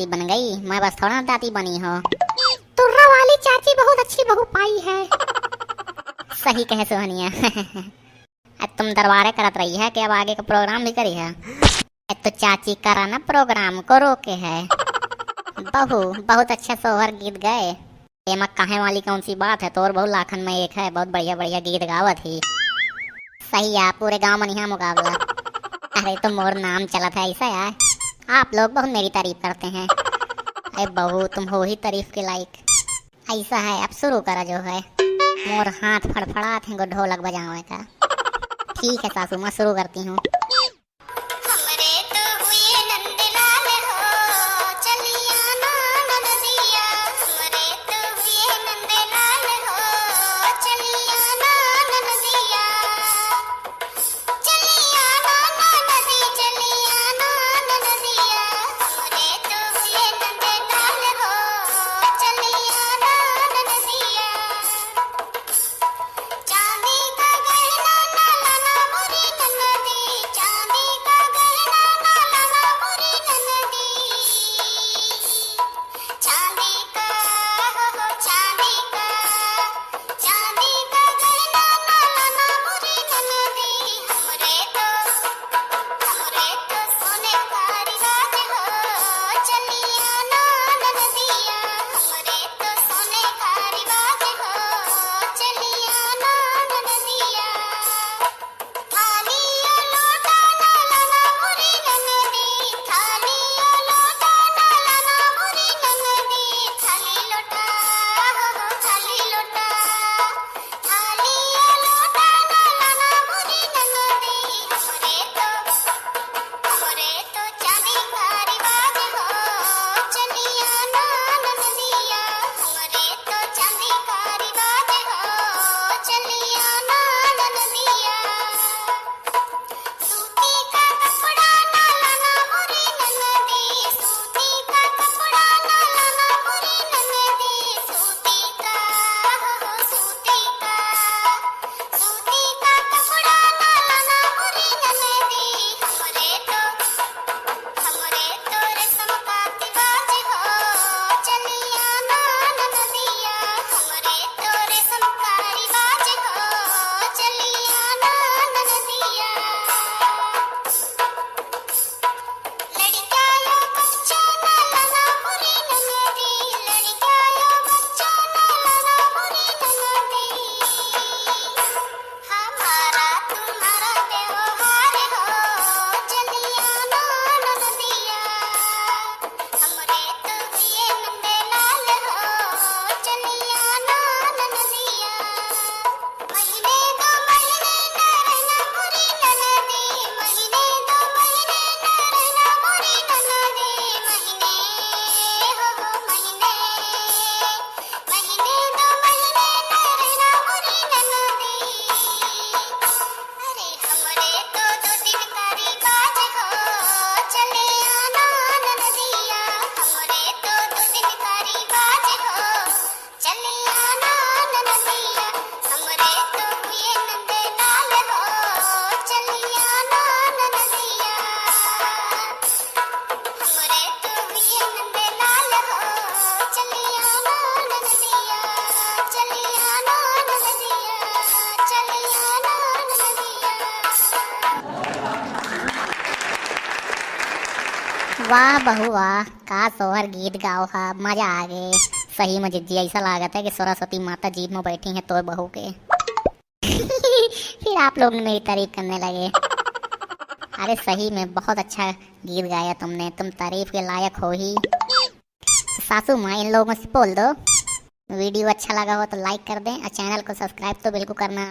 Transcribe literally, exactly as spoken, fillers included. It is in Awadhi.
बन गई, मैं बस थोड़ा दादी बनी हो। तुर्रा वाली चाची बहुत अच्छी बहू पाई है। सही कहे सोहनिया। अब तुम दरबारे करत रही है कि अब आगे का प्रोग्राम भी करी है? अब तो चाची करा ना प्रोग्राम को रोके है। बहू, बहुत अच्छा सोहर गीत गए। एमा काहे वाली कौन सी बात है, तोर बहू लाखन में एक है, बहुत बढ़िया बढ़िया गीत गावत ही। सही है, पूरे गांव में निहा मुकाबला। अरे तो मोर नाम चलत है ऐसा यार, आप लोग बहुत मेरी तारीफ करते हैं। अरे बहू, तुम हो ही तारीफ के लायक। ऐसा है, अब शुरू करा जो है। मोर हाथ फड़फड़ात हैं गो ढोलक बजावे का। ठीक है सासू माँ, शुरू करती हूँ। हमरे तो हुए नंदलाल हो, चलिया ना ननदिया। हमरे तो हुए नंदलाल हो, चलिया ना ननदिया। चलिया ना ननदी, चलिया ना ननदिया। हमरे तो हुए नंदलाल हो, चलिया ना ननदिया। चांदी का गहना ना लाना मोरी ननदी, चांदी का गहना ना लाना मोरी ननदी। चांदी का, हो, हो, चांदी का, चांदी का गहना ना लाना मोरी ननदी। हमरे तो, हमरे तो सोने का रिवाज हो, चलिया ना ननदिया। हमरे तो सोने का रिवाज हो, चलिया ना ननदिया। थाली या लोटा ना लाना मोरी ननदी, थाली या लोटा ना लाना मोरी ननदी, थाली लोटा, हो, हो, थाली लोटा, थाली या लोटा ना लाना मोरी ननदी। हमरे तो, हमरे तो चांदी का रिवाज हो, चलिया ना ननदिया। हमरे तो चांदी का रिवाज हो, चलिया ना ननदिया। सूती का कपड़ा ना लाना मोरी ननदी, सूती का कपड़ा ना लाना मोरी ननदी, सूती का, हो, हो, सूती का, सूती का कपड़ा ना लाना मोरी ननदी। हमरे तो, हमरे तो रेशम का रिवाज हो, चलिया ना ननदिया। हमरे तो रेशम का रिवाज हो, चलिया ना ननदिया। लड़का या बच्चा ना लाना मोरी ननदी, लड़का या बच्चा ना लाना मोरी ननदी। हमारा तुम्हारा त्योहार हो, चलिया ना ननदिया। हमरे तो हुए नंदलाल हो, चलिया ना ननदिया। महीने दो महीने ना रहना मोरी ननदी, महीने दो महीने ना रहना मोरी ननदी, महीने, हो, हो, महीने, महीने दो महीने ना रहना मोरी ननदी। अरे हमरे तो दो दिन का रिवाज हो, चलिया ना ननदिया। हमरे तो दो दिन का रिवाज हो, चलिया ना ननदिया। हमरे तो हुए नंदलाल हो, चलिया ना ननदिया। हमरे तो हुए नंदलाल हो, चलिया ना ननदिया, चलिया ना ननदिया, चलिया ना ननदिया। वाह बहू वाह, का सोहर गीत गाओ हा, मजा आ गए। सही में जिज्जी, ऐसा लागत है कि सरस्वती माता जीभ में बैठी हैं तोर बहू के। फिर आप लोग मेरी तारीफ करने लगे। अरे सही में बहुत अच्छा गीत गाया तुमने, तुम तारीफ के लायक हो ही। सासू माँ, इन लोगों से बोल दो, वीडियो अच्छा लगा हो तो लाइक कर दें और चैनल को सब्सक्राइब तो बिल्कुल करना